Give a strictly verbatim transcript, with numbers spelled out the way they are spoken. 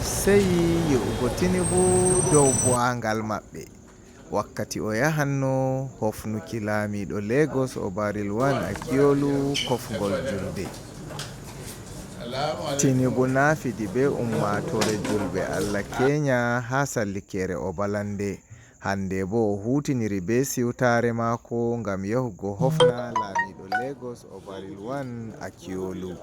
Seyi yi'ugo Tinubu dow bu'angal maɓɓe wakkati o yahanno hofnuki laamiiɗo Lagos Oba Rilwan Akiolu kofngol julde. Tinubu naafidi bee ummaatoore julɓe Allah Kenya haa sallikeere Obalande. Hannde boo o huutiniri bee siwtaare maako ngam yahugo hofna laamiiɗo Lagos Oba Rilwan Akiolu.